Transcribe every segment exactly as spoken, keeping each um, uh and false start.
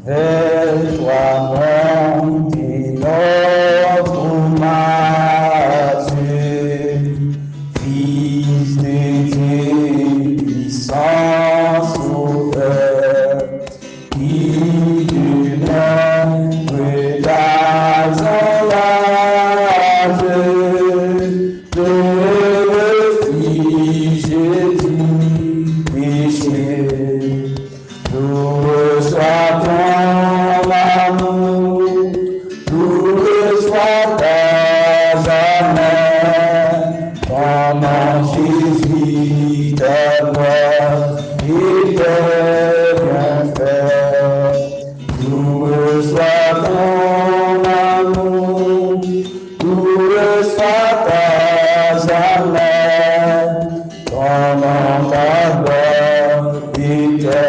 Vers toi, monte notre matin, Fils de Dieu, puissant Sauveur, qui de notre dason l'âge, le refuge du péché. Nous reçois ton amour, nous reçois ta jamais, ton nom Jésus, ta gloire et tes bienfaits. Nous reçois ton amour, nous reçoit à jamais ton nom, ta gloire et tes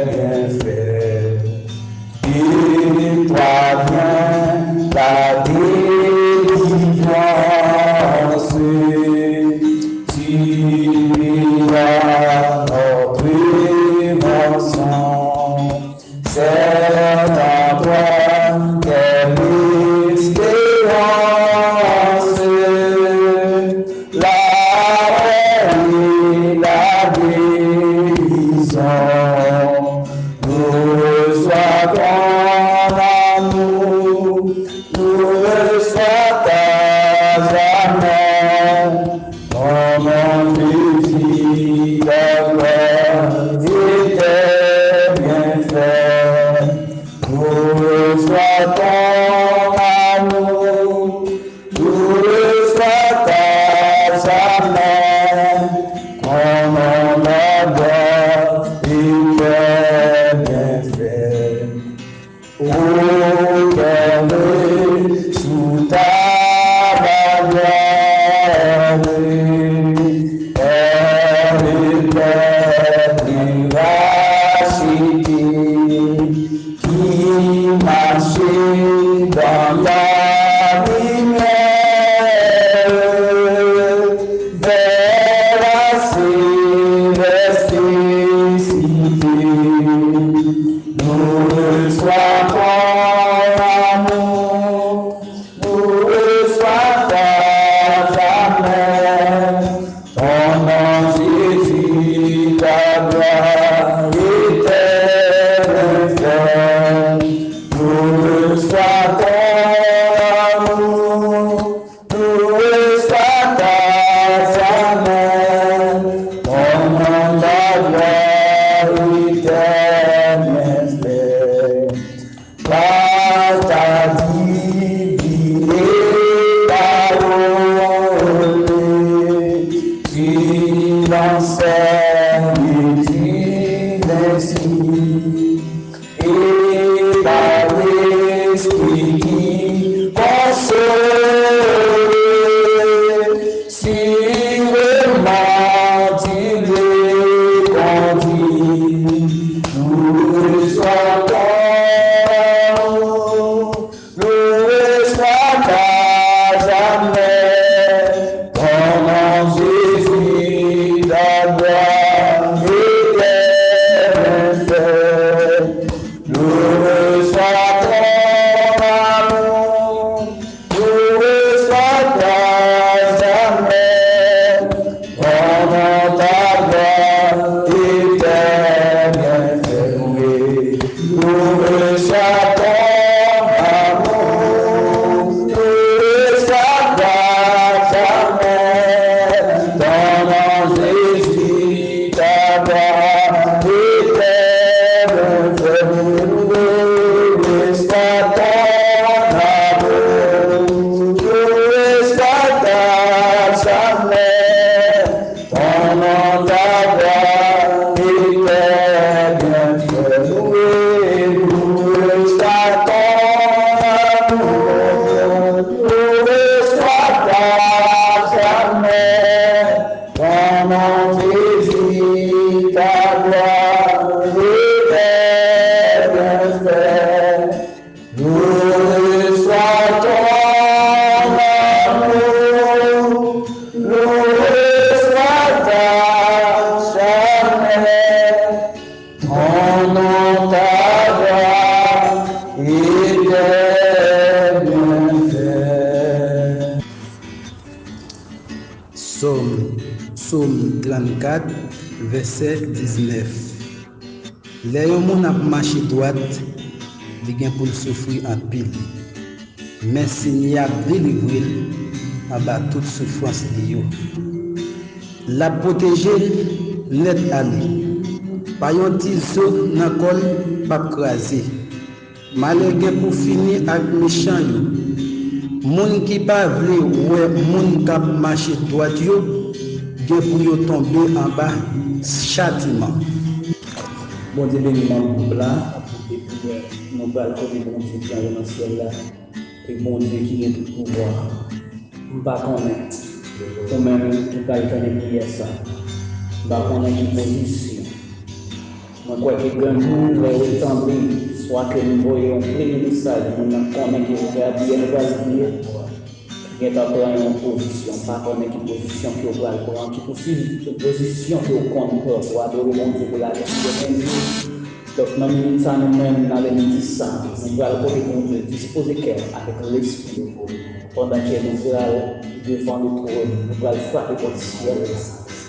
bienfaits. De toi vient la délivrance, tu paieras notre rançon. C'est en toi qu'est l'espérance, la paix et la guérison. Nous reçois ton amour, nous reçois ta jamais. Ton nom Jésus, ta gloire et tes bienfaits. Nous reçois ton amour, nous reçoit à jamais. Ton nom, ta gloire et tes bienfaits. Ô pèlen sou ta bannière, pèlen pèp racheté, qui marche dans ta lumière, vers la céleste cité. Nous reçois ton amour, nous reçoit ta jamais. Ton nom Jésus, ta gloire et tes bienfaits. Nous reçoit ton amour, nous reçoit ta jamais. Ton nom, ta gloire et tes bienfaits. Par ta divine parole, tu enseignes, tu instruis, et par l'Esprit qui console, sûrement tu les conduis. Nous reçoit ton amour, nous reçoit ta jamais. Ton nom Jésus, ta gloire et tes bienfaits. Nous reçoit ton amour, nous reçoit ta jamais. Ton nom, ta gloire et tes bienfaits. Nous reçoit ton amour, nous reçoit ta jamais. Ton nom Jésus, ta gloire et tes bienfaits. Nous reçoit ton amour, nous reçoit ta jamais. Ton nom, ta gloire et tes bienfaits. Loué, loué soit ton amour, loué soit ta jamais. Ton nom, Jésus, ta gloire et tes bienfaits. Loué soit ton amour, loué soit ta jamais. Ton nom, ta gloire Vèsè diznèf. Lè yon moun ap mache dwat, li gen pou l soufri anpil. Men Senyè ap delivre l anba tout soufrans li yo. L ap pwoteje l nèt ale. Pa yon ti zo nan kò l p ap kraze. Malè gen pou fini ak mechan yo. Moun ki pa vle wè moun k ap mache dwat yo gen pou yo tonbe anba chatiman. Bondye beni manm gwoup la. Epi nou pral kote Bondye ki anwo nan syèl la. E Bondye ki gen tout pouvwa. M pa konnen. Ou menm, ou pral tande priyè sa. M pa konnen ki pozisyon. Mwen kwè ke granmoun, lè yo tande, swa ke nou voye yon premye mesaj, moun nan konnen ke se a priyè nou pral priye. Gentan pran yon pozisyon, pa konnen ki pozisyon ke w pral pran, ki posi-, ki pozisyon ke w konn pran pou adore Bondye, pou lage priyè Bondye. Donk, nan minit sa, nou menm, nan minit sa, nou pral kote Bondye, dispoze kè w avèk lespri w, pandan ke nou pral devan le twòn, nou pral frape pòt syèl la.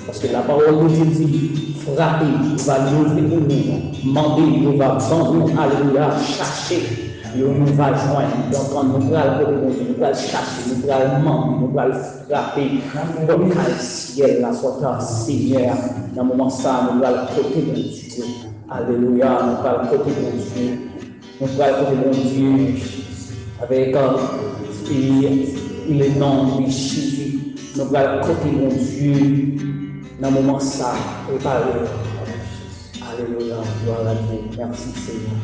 Paske lapawòl Bondye di, frape, yo va louvri pou nou, mande, yo va ban nou, alelouya, chache, yo nou va jwenn. Donk, ann nou pral kote Bondye, nou pral chache, nou pral mande, nou pral frape pòt kay syèl la, pòt a Senyè a. Nan moman sa a, nou pral kote Bondye. Alelouya, nou pral kote Bondye. Nou pral kote Bondye avèk, e, le non de Jezi. Nou pral kote Bondye nan moman sa a. Prepare. Alelouya, glwa a Dye. Mèsi, Senyè.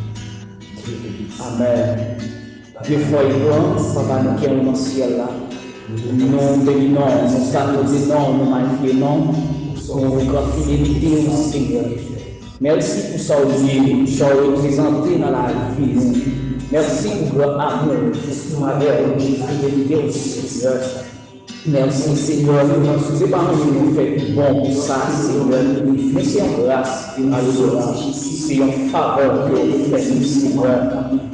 Amèn. Dye fò e gran, Papa nou ki anwo nan syèl la. Nou beni non w, nou salye non w, nou magnifye non w. Pou gran fidelite w, Senyè. Mèsi pou sa w ye, pou sa w reprezante nan lavi nou. Mèsi pou gran amou, pou favè w, pou fidelite w, Senyè. Mèsi, Senyè. Se pa nou menm nou fè ki bon pou sa, Senyè. Men se yon gras ke nou resevwa. Se yon favè ke w fè nou, Senyè.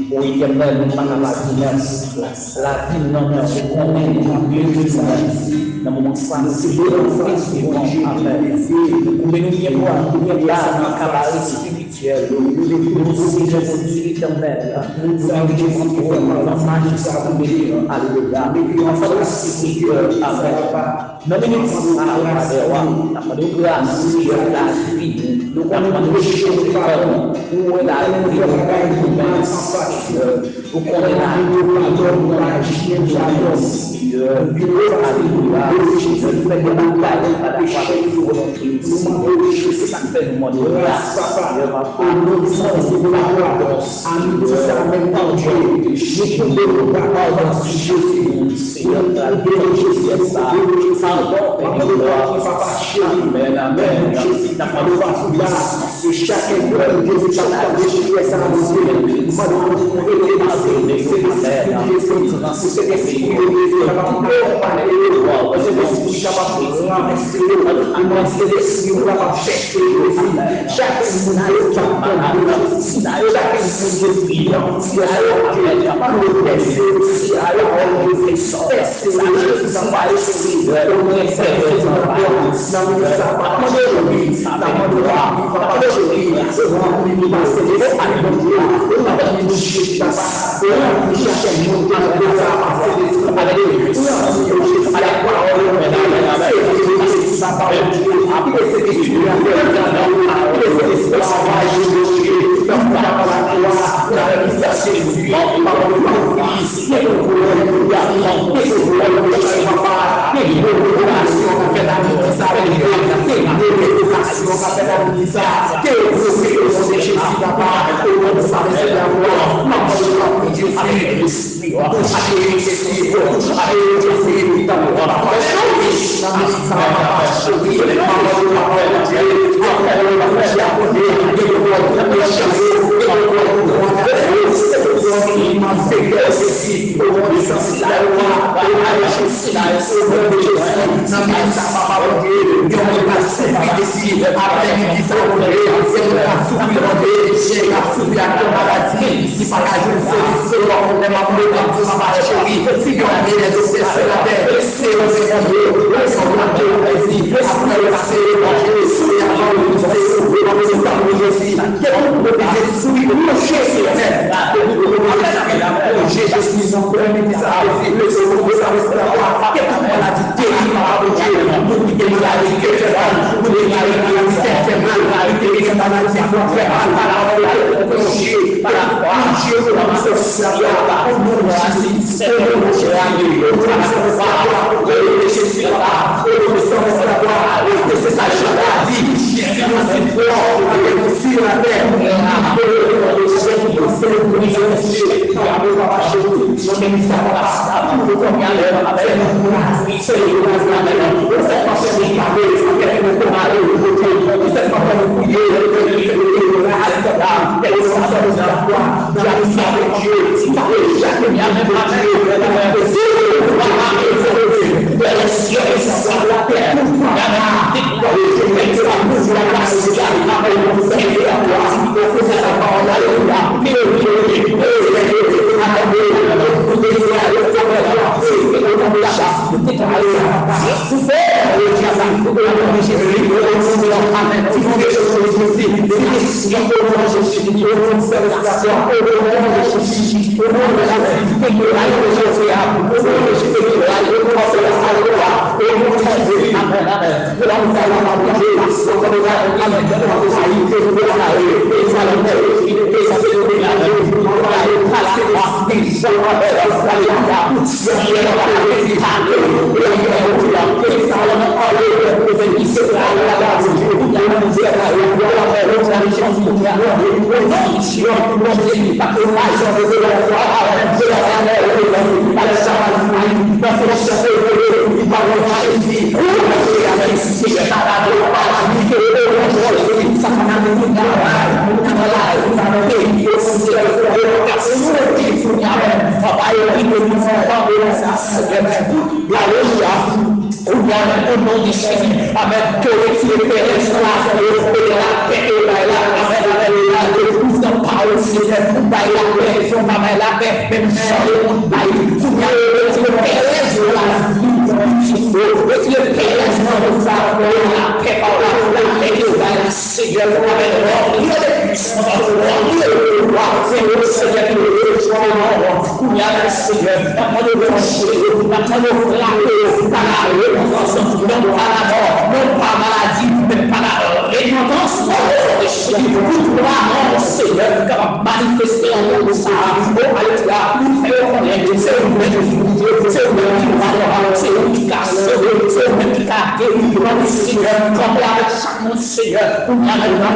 O Etènèl, nou pa ka pa di mèsi. Lavi n nan men w, ou konnen nou bezwen w. Nan moman sa, nou se yon gras ke bon avè. Ou konnen nou gen dwa, nou gen la, nou ka ba respè. Syèl, nou se Jezi Etènèl, nou se Jezi Etènèl, majistra, alelouya. Ansanm ak Senyè, amèn. Nan minit sa, avè w, n ap mande w gras, Senyè, lavi nou, n ap mande w cheri, nou, pou wè lavi nou, nou menm, Senyè. Ou konnen lavi nou pa lòt, nou pa jis moun, Senyè. Alelouya. Jezi fè de batay, pa dakò avèk volonte w, Senyè. Se sa k fè nou mande w gras, Senyè, papa. Ou konnen nou pa bon, Senyè. Ann di sa menm, Bondye. Nou konnen nou pa bon, Senyè. Padon, Senyè, papa cheri. Amèn, amèn. N ap mande w gras. Chak moun ki ap tande priyè sa a, Bondye, mande pou ou ede yo, Senyè, Sentespri, pou Sentespri yo kapab akonpanye yo, pou Sentespri kapab ranfòse yo, pou mande Sentespri yo kapab chèche yo, Senyè. Chak moun ki ap tande, Senyè, chak moun ki ap priye, Senyè, pou yo pèse, Senyè, pawòl yo, pèse yo, Jezi, nan pale, Senyè, o non de Jezi, nan mwen sa, pa mande yo, N ap mande w, papa cheri, ranpli nou, pase lespri, Bondye. Ranpli nou, Jezi, papa. Ranpli chak moun ki nan kay sa, pase lespri, Bondye. Ranpli yo, Jezi, ak pawòl, Bondye. Sentespri, papa, Bondye. Kite Sentespri a fè travay, Bondye. Kite Sentespri a travay, Bondye. Nan papa la glwa, nan visaj Jezi, papa, Bondye. Alelouya. Kounye a, o non de Jezi, amèn, ke w retire pèrèz nan lavi yo, e lapè ke w bay la, amèn, alelouya, de plis nan pawòl, Senyè, ou bay lapè, jan w pa bay lapè, menm jan lemonn bay. Kounye a, retire pèrèz nan lavi yo, retire pèrèz nan lemonn sa, e lapè pa w la, lapè ke w bay la, Senyè, amèn, rempli yo de puissance, rempli yo de pouvwa, Senyè, Senyè, ke w retire nan Kounye a menm, Senyè, n ap mande w ranje yo, n ap mande w frape yo pa la repantans, non pa lamò, non pa maladi, men pa la repantans, o non de Jezi, pou pouvwa non, Senyè, kapab manifeste nan mond sa a. O, alelouya, pou fè yo konnen se ou menm ki Bondye, se ou menm ki Wa nwa, se ou ki ka sove, se ou menm ki ka geri. Mande, Senyè, kanpe avèk chak moun, Senyè, kounye a menm, o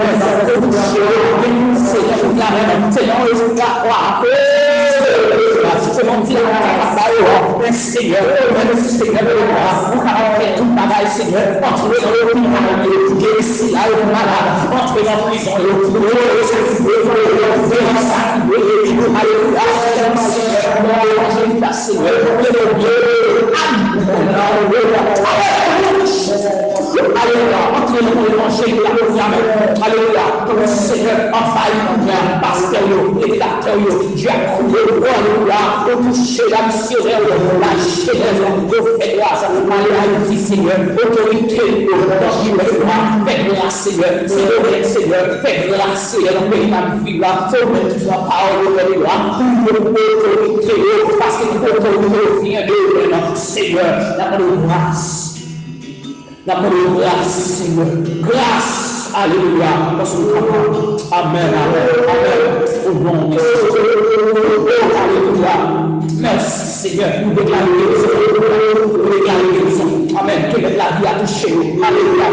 touche yo, beni yo, Senyè, kounye a menm, se nan yon espwa, se nan yon di la ka ba yo, men Senyè, o menm Senyè, ou kapab fè tout bagay, Senyè, antre nan lopital yo, geri sila yo ki malad, antre nan prizon yo, o Jezi, o Jezi, sa ki dwe, alelouya, Senyè, Senyè, Alelouya. Antre nan levanjil la kounye a menm. Alelouya. Tanpri Senyè, anvayi kounye a pastè yo, redaktè yo, dyakonn yo. O alelouya. Ou touche la misyonè yo, la jenès, yo fè gras. Ale Ayiti, Senyè. Otorite yo, nan gouvènman, fè gras, Senyè. Se yo menm, Senyè. Fè gras, Senyè, nan peyi n ap viv la. Se yo menm ki pran pawòl yo, alelouya. Pou yo otorite yo, paske otorite yo vin de ou menm. Senyè, n ap mande w gras. N ap mande w gras, Senyè. Gras. Alelouya. Paske w kapab. Amèn, amèn, amèn. O non de Jezi. O, alelouya. Mèsi, Senyè. Nou deklare gerizon. Nou deklare gerizon. Amèn. Ke mèt lavi a touche yo. Alelouya.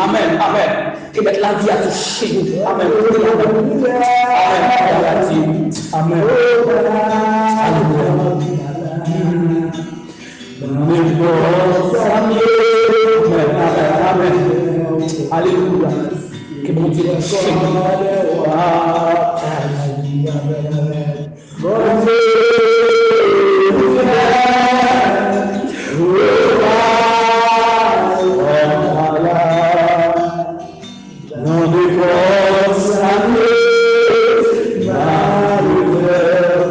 Amèn, amèn. Ke mèt lavi a touche yo. Amèn. Amèn. Amèn. Amèn. Alelouya. Nenpòt sa m ye. Amèn, amèn, amèn. Alelouya. Ke Bondye touche nou. Bondye fidèl, ou pa kòm ala. Nan nenpòt sa m ye, m a fè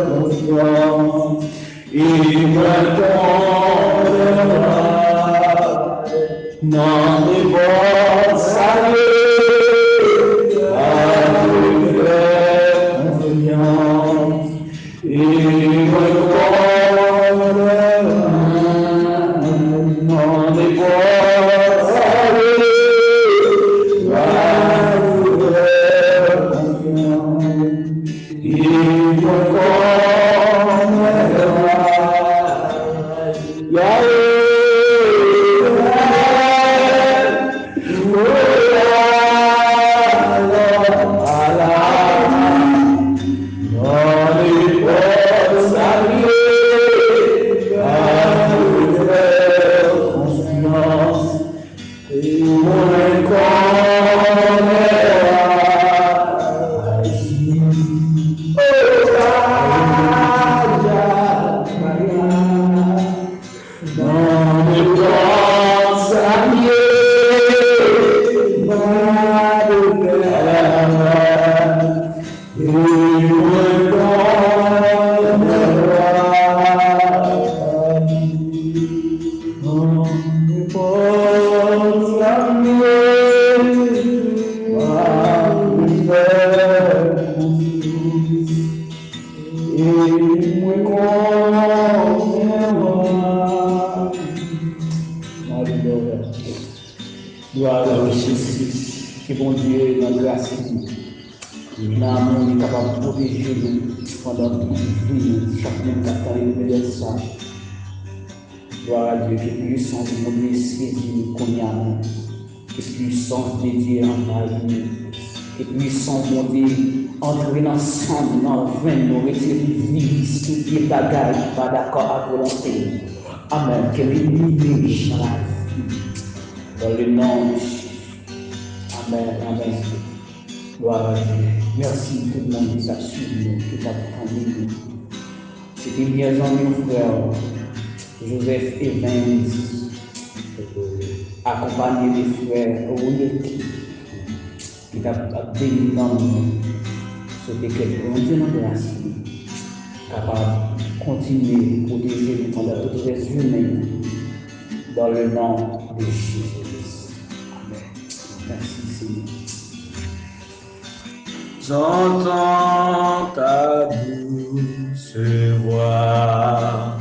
konfyans. E mwen konprann, nan nenpòt sa m ye, Nan amou li kapab pwoteje nou pandan tout vi nou, chak moun k ap tande nou medèt sa. Glwa a Dye, ke pwisans Bondye sezi nou kounye a menm. Ke pwisans de Dye anvayi nou. Ke pwisans Bondye antre nan san nou, nan venn nou, retire tout viris, tout vye bagay ki pa dakò ak volonte l. Amèn. Ke li elimine nan lavi nou. Dans le nom de Jésus. Amèn, amèn. Glwa a Dye. Mèsi tout moun ki t ap swiv nou, ki t ap tande nou. Se te byen zanmi w, frè Joseph Evans, akonpanye de frè Wilky, ki t ap, ap beni nanm nou. Swete ke Bondye nan gras li kapab kontinye pwoteje nou pandan tout rès jounen. Dans le nom de Jésus. Amèn. Mèsi, Senyè. J'entends ta douce voix.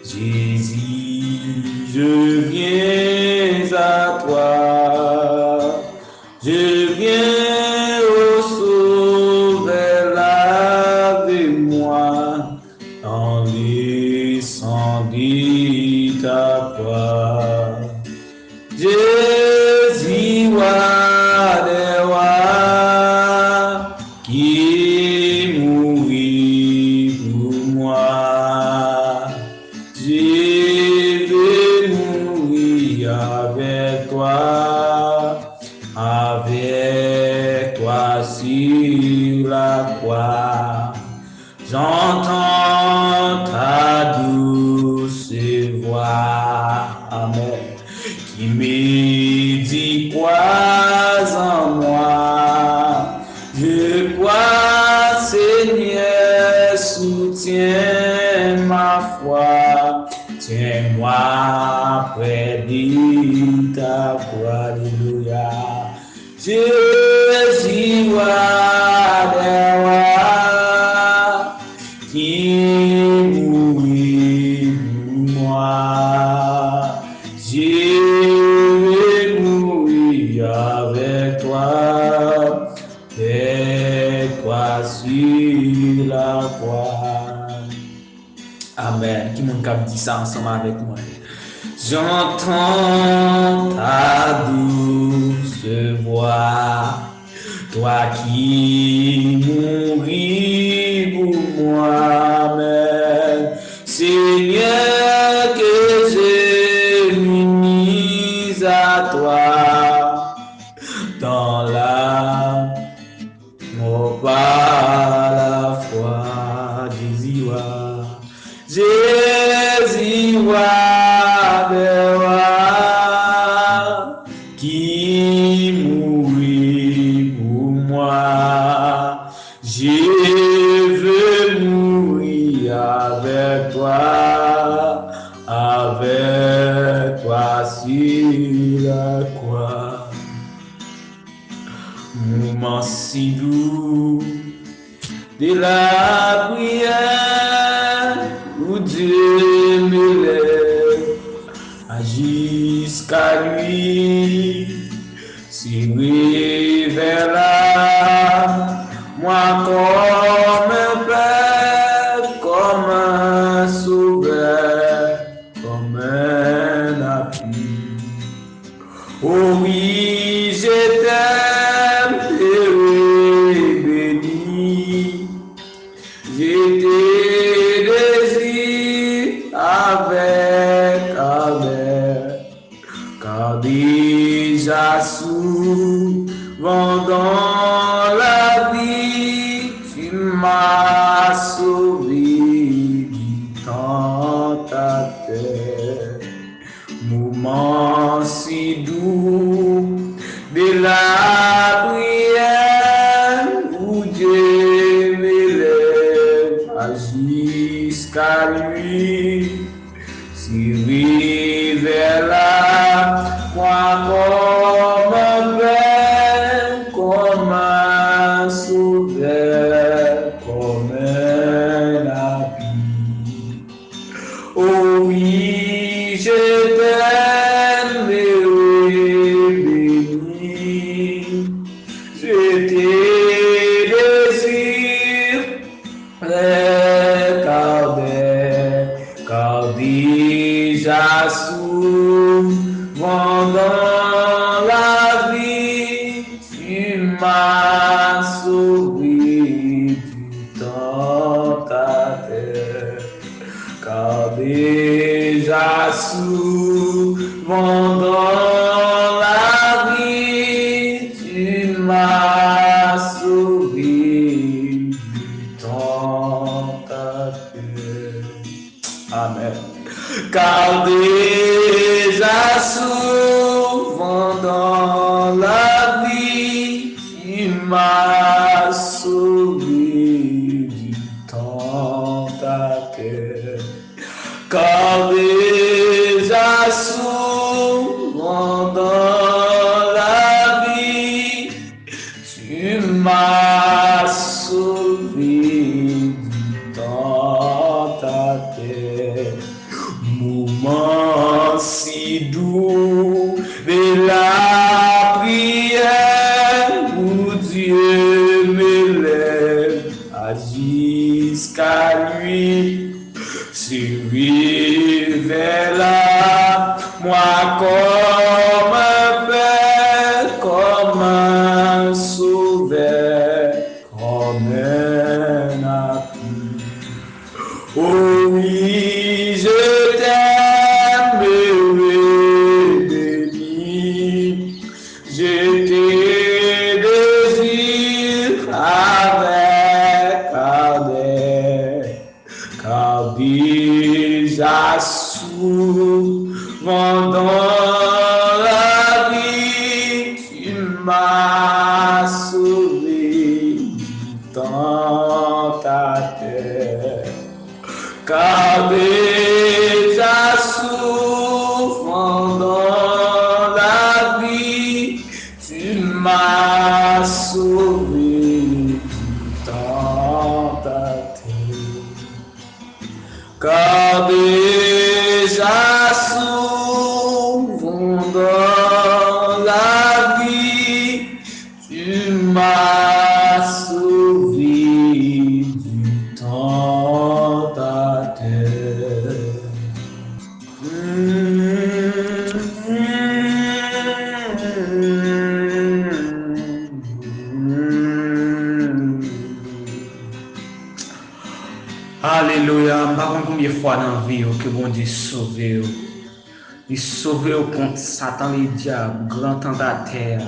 Jésus, je viens à toi. Je viens, ô Sauveur, lave-moi dans le sang de ta croix. Jésus, roi des rois, qui mourit pour moi. Je veux mourir avec toi, avec toi sur la croix. J'entends ta douce voix. Amen. Qui me dit, crois en moi. Je crois, Seigneur, soutiens ma foi. Tiens-moi près de ta croix. Alléluia. Jésus, roi des rois, qui mourit pour moi. Je veux mourir avec toi, avec toi sur la croix. Amèn. Ki moun k ap di sa ansanm avèk mwen? J'entends ta douce voix, toi qui mouris pour moi. Amen. Seigneur, que je m'unisse à toi dans la mort par la foi. Jésus, roi. Jésus, roi des rois, qui mourit pour moi. Je veux mourir avec toi, avec toi sur la croix. Moman si dou de la priyè, où Dieu me lève jusqu'à lui. Serré vers la, moi comme un père, comme un sauveur, comme un appui. Oh oui, je t'aime, heureux et béni. Je te désire avec ardeur, car déjà souvent dans la vie, tu m'as sauvé du tentateur. Moman si dou de la priyè, où Dieu me lève jusqu'à lui. Serré vers la croix comme un père, comme un sauveur, comme un appui. Oh oui, je t'aime, heureux et béni. Je te Sauvé du tentateur, car déjà souvent dans la vie tu m'as sauvé du tentateur. Amen. Car déjà souvent dans la vie, tu m'as sauvé du tentateur. Car déjà souvent dans la vie, tu m'as sauvé du tentateur. Moment si doux de la prière où Dieu me lève à jusqu'à lui. Se révèl la, mwen kòm un pè, kòm un sovè, kòm un apui. Oh oui, je t'aimerai béni, je te désire avec ardeur. Car déjà souvent dans la vie tu m'as sauvé du tentateur. Car déjà souvent dans la vie tu m'as sauvé du tentateur. Car déjà souvent dans la vie tu m'as sauvé du tentateur. Alelouya, m pa konn konbyen fwa nan vi w ke Bondye sove w. Li sove w kont Satan Ledyab, gran tantatè a.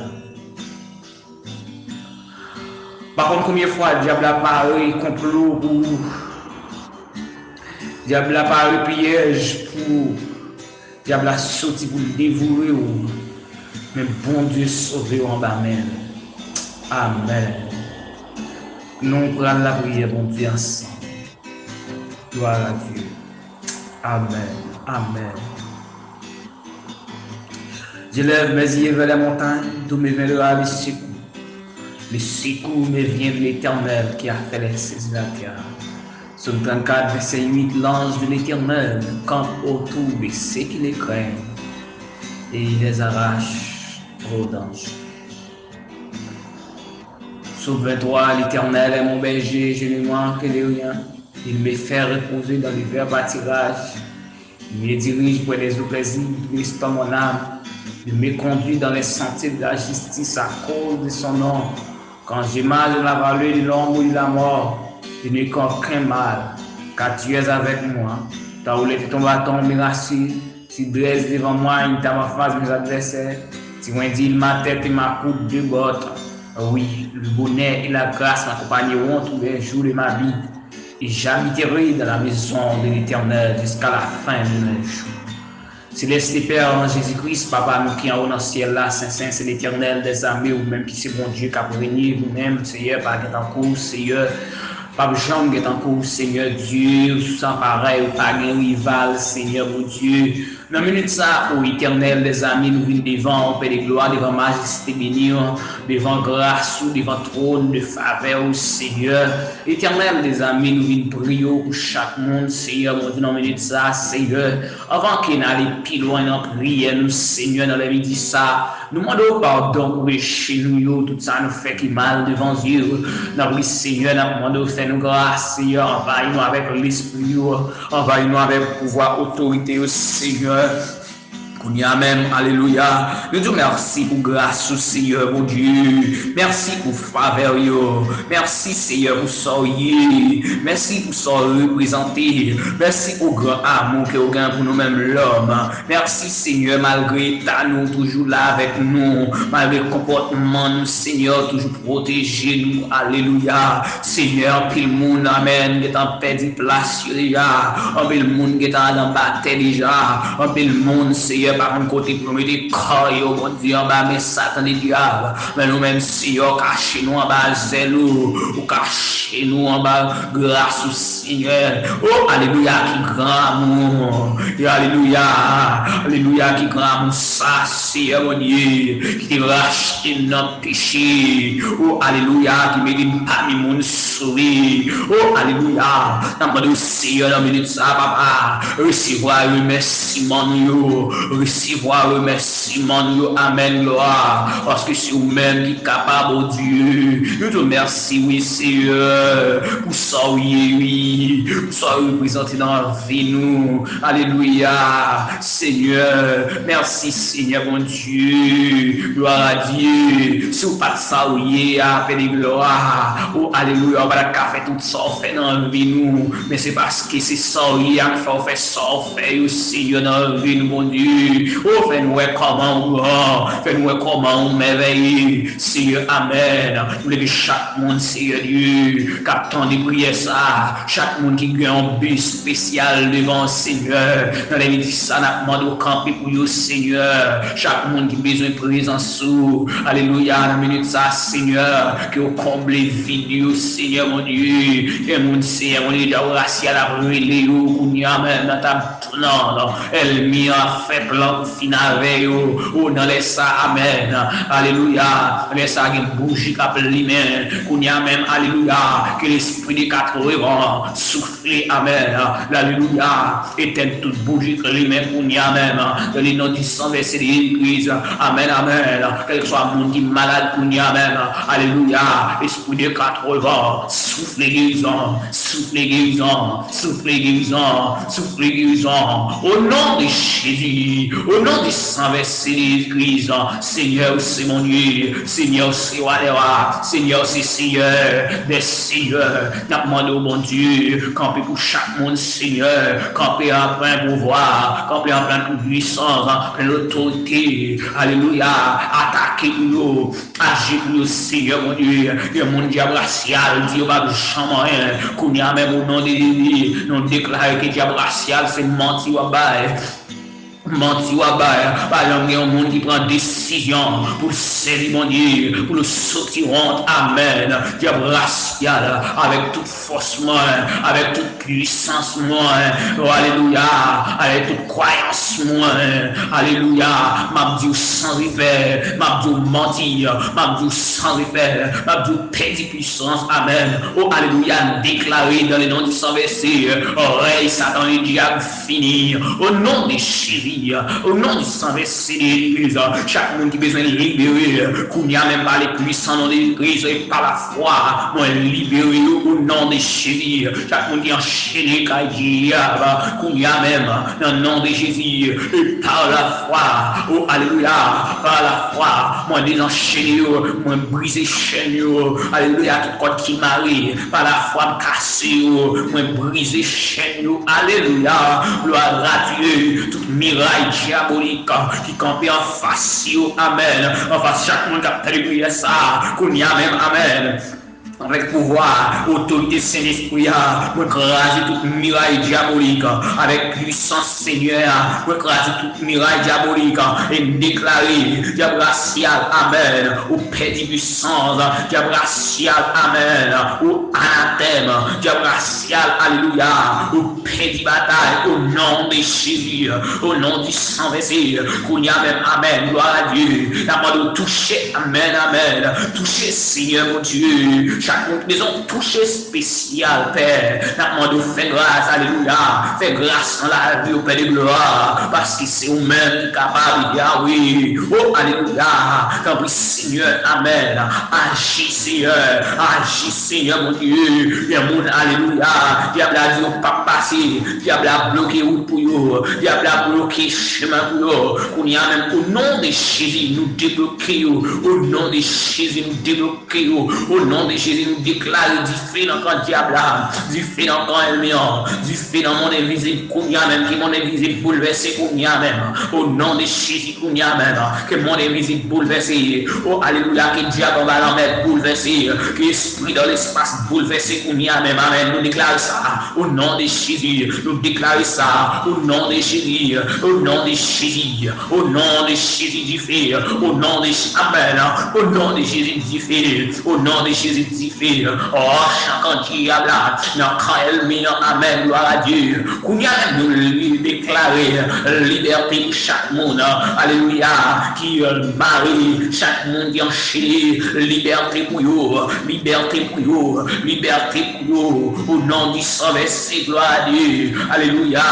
Pa konn konbyen fwa dyab la pare konplo pou ou. Dyab la pare pyèj pou ou. Dyab la soti pou l devore w. Men Bondye sove w anba men l. Amèn. Nou pral lapriyè Bondye ansanm. Gloire à Dieu. Amen. Amen. Je lève mes yeux vers les montagnes, d'où me viendra le secours. Le secours me vient de l'Éternel qui a fait les cieux et la terre. Psaume trente-quatre, verset huit, l'ange de l'Éternel campe autour de ceux qui le craignent et il les arrache au danger. Psaume vingt-trois, l'Éternel est mon berger, je ne manque de rien. Il me fait reposer dans de verts pâturages. Il me dirige près des eaux paisibles, il restaure mon âme. Il me conduit dans les sentiers de la justice à cause de son nom. Quand je marche dans la vallée de l'ombre de la mort, je ne crains aucun mal, car tu es avec moi. Ta houlette et ton bâton me rassurent. Tu dresses devant moi une table en face de mes adversaires. Tu oindis ma tête et ma coupe de bottes. Oui, le bonheur et la grâce m'accompagneront tous les jours de ma vie. Et j'habiterai dans la maison de l'Éternel jusqu'à la fin de mes jours. Céleste Père, nan Jezi Kris, Papa nou ki anwo nan syèl la, Sen, Sen, se Letènèl dèzame, ou menm ki se Bondye k ap renye, ou menm, Seyè, pa gen tankou w, Seyè, p ap janm gen tankou w, Senyè Dye, ou san parèy, ou pa gen rival, Senyè Bondye. Nan minit sa, o Etènèl dèzame, nou vin devan w, Pè de glwa, devan majeste beni w, devan gras ou, devan twòn de favè ou, Senyè. Etènèl dèzame, nou vin priye w pou chak moun, Senyè Bondye, nan minit sa, Senyè. Anvan ke n ale pi lwen nan priyè nou, Senyè, nan lèmidi sa, nou mande w padon pou peche nou yo, tout sa nou fè ki mal devan zye w. N ap pri, Senyè, n ap mande w fè nou gras, Senyè, anvayi nou avèk lespri w, anvayi nou avèk pouvwa, otorite yo, Senyè. Kounye a menm, alelouya, nou di w mèsi pou gras ou, Senyè Bondye. Mèsi pou favè w yo. Mèsi, Senyè, pou sa w ye. Mèsi pou sa w reprezante. Mèsi pou gran amou ke w gen pou nou menm lòm. Mèsi, Senyè, malgre eta nou, w toujou la avèk nou. Malgre konpòtman nou, Senyè, w toujou pwoteje nou. Alelouya. Senyè, anpil moun, amèn, gentan pèdi plas yo deja. Anpil moun gentan al anba tè deja. Anpil moun, Senyè, pa konn kote pou yo mete kò yo, Bondye, anba men Satan ledyab. Men nou menm, Senyè, w kache nou anba zèl ou. Ou kache nou anba gras ou, Senyè. O, alelouya, ki gran amou. E alelouya, alelouya, ki gran amou sa, Senyè Bondye, ki te rachte n nan peche. O, alelouya, ki mete n pami moun sove. O, alelouya, n ap mande w, Senyè, nan minit sa, papa, resevwa remèsiman nou yo. Resevwa remèsiman nou yo. Amèn, glwa. Paske se ou menm ki kapab, o Dye. Nou di w mèsi, wi, Senyè, pou sa w ye, wi. Pou sa w reprezante nan vi nou. Alelouya. Senyè, mèsi, Senyè Bondye. Glwa a Dye. Si w pa t sa w ye a, Pè de glwa. O, alelouya, w pa t ap ka fè tout sa w fè nan vi nou. Men se paske se sa w ye a k fè w fè sa w fè yo, Senyè, nan vi nou, Bondye. O, fè n wè kòman w gran. Fè n wè kòman w mèvèye. Senyè, amèn. Nou leve chak moun, Senyè Dye, k ap tande priyè sa a. Chak moun ki gen yon bi espesyal devan w, Senyè. Nan lè midi sa, n ap mande w kanpe pou yo, Senyè. Chak moun ki bezwen prezans ou. Alelouya, nan minit sa, Senyè, ke w konble vid yo, Senyè Bondye. Gen moun, Senyè Bondye, djab rasyal ap rele yo kounye a menm nan tab tounan. Ènmi an ap fè plan pou fin avè yo. O, nan lè sa, amèn. Alelouya. Nan lè sa, gen bouji k ap limen. Kounye a menm, alelouya. Ke lespri de katrevan souf Amèn. Alelouya. Etèn tout bouji k limen kounye a menm. Dans le nom du sang versé de Jésus-Christ. Amèn, amèn. Kèlkeswa moun ki malad kounye a menm. Alelouya. Espri de katrevan, soufle gerizon, soufle gerizon, soufle gerizon, soufle gerizon. Au nom de Jésus, au nom du sang versé de Jésus-Christ. Senyè, ou se Bondye. Senyè, ou se wa dè wa. Senyè, ou se Seyè dè seyè. N ap mande w, Bondye, kanpe pou chak moun, Senyè. Kanpe an plen pouvwa, kanpe an plen pwisans, an plen otorite. Alelouya. Atake pou yo, aji pou yo, Senyè Bondye. Gen moun dyab rasyal di yo p ap janm anyen. Kounye a menm, o non de Jezi, nou deklare ke dyab rasyal se manti w ap bay. Manti w ap bay. Pa janm gen yon moun ki pran desizyon pou l sèvi Bondye, pou l soti wont. Amèn. Dyab rasyal, avèk tout fòs mwen, avèk tout pwisans mwen, o alelouya, avèk tout kwayans mwen, alelouya, m ap di w san repè, m ap di w manti, m ap di w san repè, m ap di w pèdi pwisans. Amèn. O alelouya, deklare dans le nom du sang versé, rèy Satan le dyab fini. Au nom de Jésus, au nom du sang versé de Jésus, chak moun ki bezwen libere, kounye a menm pa le puissant nom de Jésus, e pa lafwa, mwen libere yo au nom de Jésus. Chak moun ki anchene kay dyab, kounye a menm, nan non de Jezi, e pa lafwa, o alelouya, pa lafwa, mwen dezanchene yo, mwen brize chèn yo, alelouya, tout kòd ki mare, pa lafwa, m kase yo, mwen brize chèn yo. Alelouya. Glwa a Dye. Tout miray dyabolik ki kanpe anfas yo. Amèn. Anfas chak moun k ap tande priyè sa a. Kounye a menm. Amèn. Avèk pouvwa, otorite Sentespri a, mwen kraze tout miray dyabolik. Avèk pwisans Senyè a, mwen kraze tout miray dyabolik. E m deklare, dyab rasyal, amèn. Ou pèdi pwisans, dyab rasyal, amèn. Ou anatèm, dyab rasyal, alelouya. Ou pèdi batay, o non de Jezi, o non di san vèse, kounye a menm, amèn, glwa a Dye. N ap mande w touche, amèn, amèn. Touche, Senyè Bondye. chak moun ki bezwen yon touche espesyal, Pè. N ap mande w fè gras, alelouya. Fè gras nan lavi yo, Pè de glwa, paske se ou menm ki kapab, Yawe. O, alelouya. Tanpri, Senyè, amèn. Aji, Senyè. Aji, Senyè, Bondye. Gen moun, alelouya, dyab la di yo p ap pase. Dyab la bloke wout pou yo. Dyab la bloke chemen pou yo. Kounye a menm, o non de Jezi, nou debloke yo. O non de Jezi, nou debloke yo. O non de Jezi, nou deklare dife nan kan dyab la, dife nan kan ènmi an, dife nan monn envizib kounye a menm, ke monn envizib boulvèse kounye a menm. O non de Jezi, kounye a menm, ke monn envizib boulvèse. O, alelouya, ke dyab anba lanmè boulvèse, ke espri dan lespas boulvèse kounye a menm. Amèn. Nou deklare sa. O non de Jezi, nou deklare sa. O non de Jezi, o non de Jezi, o non de Jezi, dife. O non de Jezi, amèn. O non de Jezi, dife. O non de Jezi, dife. O, chan kan dyab la, nan kan ènmi an, amèn, glwa a Dye. Kounye a menm, nou li-, deklare libète pou chak moun, alelouya, ki mare, chak moun ki anchene, libète pou yo, libète pou yo, libète pou yo, o non di san vèse, glwa a Dye, alelouya.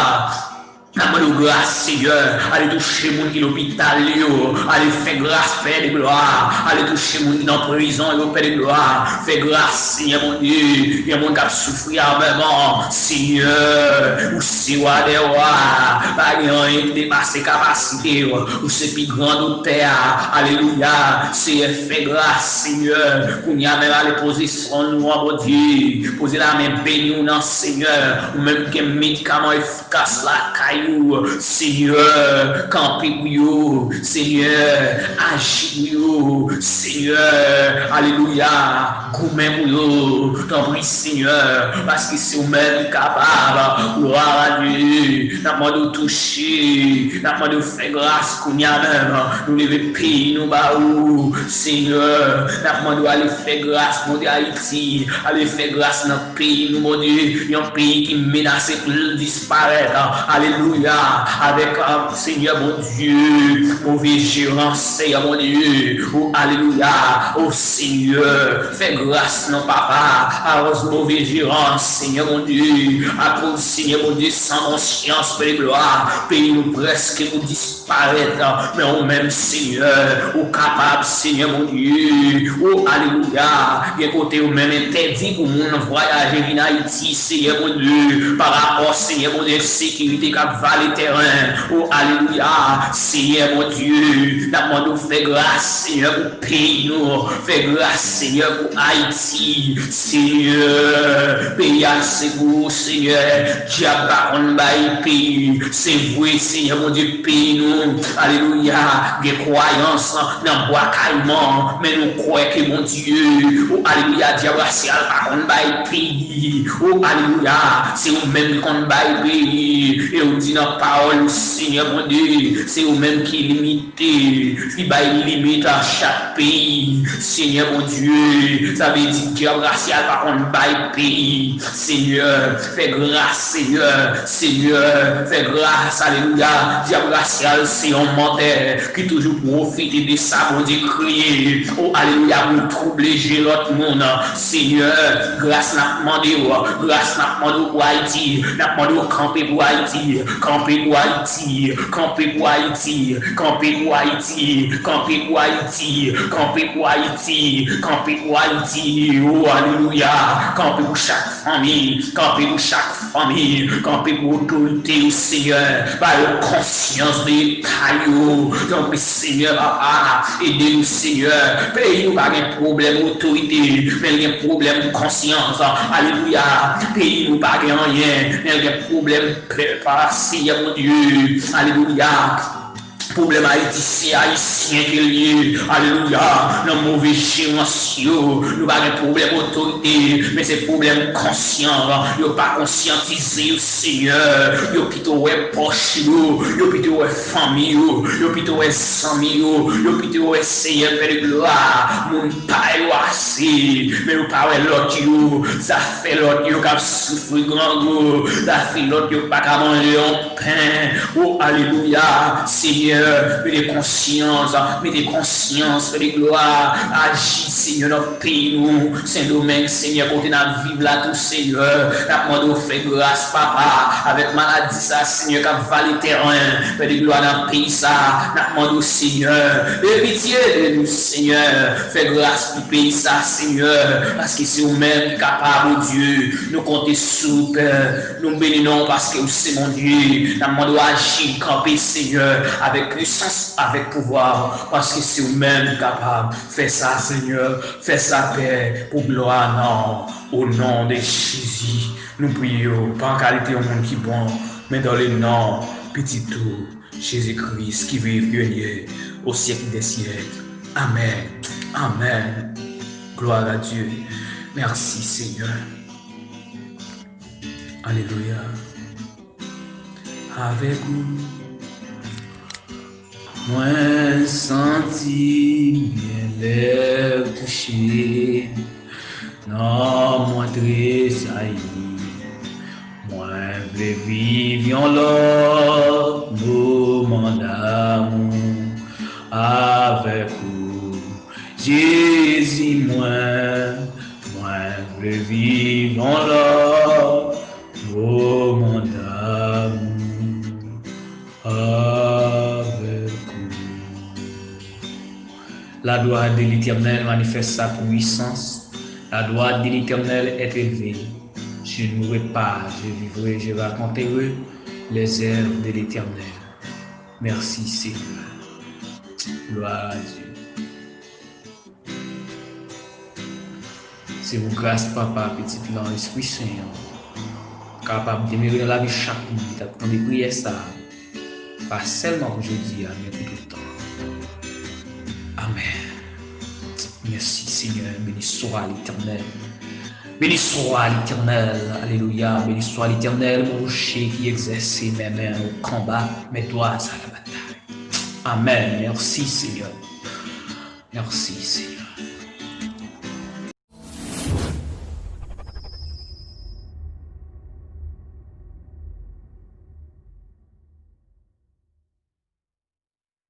N ap mande w gras, Senyè. Ale touche moun ki lopital yo. Ale fè gras, Pè de glwa. Ale touche moun ki nan prizon yo, Pè de glwa. Fè gras, Senyè Bondye. Gen moun k ap soufri amèman. Senyè, ou se wa dè wa. Pa gen anyen ki depase kapasite w. Ou se pi gran dotè a. Alelouya. Senyè, fè gras, Senyè. Kounye a menm, ale poze swen nou an, Bondye. Poze lamen beni w nan, Senyè. Ou menm ki gen medikaman efikas lakay ou, Senyè, kanpe pou yo, Senyè, aji pou yo, Senyè, alelouya, goumen pou yo, tanpri, Senyè, paske se ou menm ki kapab, glwa a Dye, n ap mande w touche, n ap mande w fè gras kounye a menm, nou leve peyi nou ba ou, Senyè, n ap mande w ale fè gras, Bondye, Ayiti, ale fè gras nan peyi nou, Bondye, yon peyi ki menase pou l disparèt. Alelouya. Avèk, ah, Senyè Bondye, move jerans, Senyè Bondye. O, alelouya. O, Senyè, fè gras nan papa. Akoz move jerans, Senyè Bondye. Akoz, Senyè Bondye, san konsyans, Pè de glwa. Peyi nou prèske pou disparèt. Men ou menm, Senyè, ou kapab, Senyè Bondye. O, alelouya. Gen kote yo menm entèdi pou moun vwayaje vin Ayiti, Senyè Bondye. Pa rapò, Senyè Bondye, ensekirite k ap vale tèren. O, alelouya. Senyè Bondye, n ap mande w fè gras, Senyè, pou peyi nou. Fè gras, Senyè, pou Ayiti. Senyè, peyi a se pou ou, Senyè. Dyab pa konn bay peyi. Se vre, Senyè Bondye, peyi nou, alelouya, gen kwayans nan Bwa Kayiman, men nou kwè ke Bondye, o, alelouya, dyab rasyal pa konn bay peyi. O, alelouya, se ou menm ki konn bay peyi. E ou di nan pawòl ou, Senyè Bondye, se ou menm ki limite, ki bay limit a chak peyi. Senyè Bondye, sa vle di dyab rasyal pa konn bay peyi. Senyè, fè gras, Senyè, Senyè, fè gras, alelouya. Dyab rasyal se yon mantè ki toujou pwofite de sa Bondye kreye. O, alelouya, pou l twouble je lòt moun. Senyè, gras n ap mande w, gras n ap mande w pou Ayiti, n ap mande w kanpe pou Ayiti, kanpe pou Ayiti, kanpe pou Ayiti, kanpe pou Ayiti, kanpe pou Ayiti, kanpe pou Ayiti, kanpe pou Ayiti, o, alelouya, kanpe pou chak fanmi, kanpe pou chak fanmi, kanpe pou otorite yo, Senyè, ba yo konsyans de eta yo, tanpri, Senyè, papa, ede nou, Senyè, peyi nou pa gen pwoblèm otorite, men l gen pwoblèm konsyans, alelouya, peyi nou pa gen anyen, men l gen pwoblèm pèp, Senyè Bondye, alelouya. Pwoblèm Ayiti, se Ayisyen ke l ye. Alelouya. Nan move jerans yo, nou pa gen pwoblèm otorite, men se pwoblèm konsyans. Yo pa konsyantize yo, Senyè. Yo pito wè pòch yo, yo pito wè fanmi yo, yo pito wè zanmi yo, yo pito wè Senyè Pè de glwa, moun pa yo ase, men yo pa wè lòt yo, zafè lòt yo k ap soufri grangou, zafè lòt yo pa ka manje yon pen. O, alelouya, Senyè, Mete konsyans, mete konsyans, Pè de glwa, aji, Senyè, nan peyi nou, Sendomeng, Senyè, kote n ap viv la tou, Senyè, n ap mande w fè gras, Papa, avèk maladi sa, Senyè, k ap vale teren, Pè de glwa, nan peyi sa, n ap mande w, Senyè, fè pitye de nou, Senyè, fè gras pou peyi sa, Senyè, paske se ou menm ki kapab, Bondye, nou konte sou ou, Pè. Nou beni non w paske ou se Bondye. N ap mande w aji, kanpe, Senyè, avèk pisans, avèk pouvwa, paske se ou menm ki kapab. Fè sa, Senyè. Fè sa, Pè, pou glwa non w. O non de Jezi, nou priye w, pa an kalite yon moun ki bon, men dans le nom Pitit ou, Jezi Kris, ki viv, ki renye o syèk dè syèk. Amèn. Amèn. Gloire à Dieu. Mèsi, Senyè. Alelouya. Avèk ou, mwen santi m byen lè w touche. Non mwen tresayi. Mwen vle viv yon lòt moman damou avèk ou. Jezi mwen, mwen vle viv yon lòt moman damou avèk ou. La gloire de l'Éternel manifeste sa puissance. La gloire de l'Éternel est élevée. Je louerai pas, je vivrai, je raconterai les œuvres de l'Éternel. Merci Seigneur. Gloire à Dieu. Se pou gras Papa, Pitit lan, Lespri Sen an kapab demere nan lavi chak moun ki t ap tande priyè sa a, pa sèlman pou jodi a, men pou tout tan. Amèn. Mèsi Senyè, beni swa Letènèl. Beni swa Letènèl, alelouya, beni swa Letènèl, mon rocher qui exerce mes mains au combat, mes doigts à la bataille. Amèn, mèsi Senyè. Mèsi Senyè.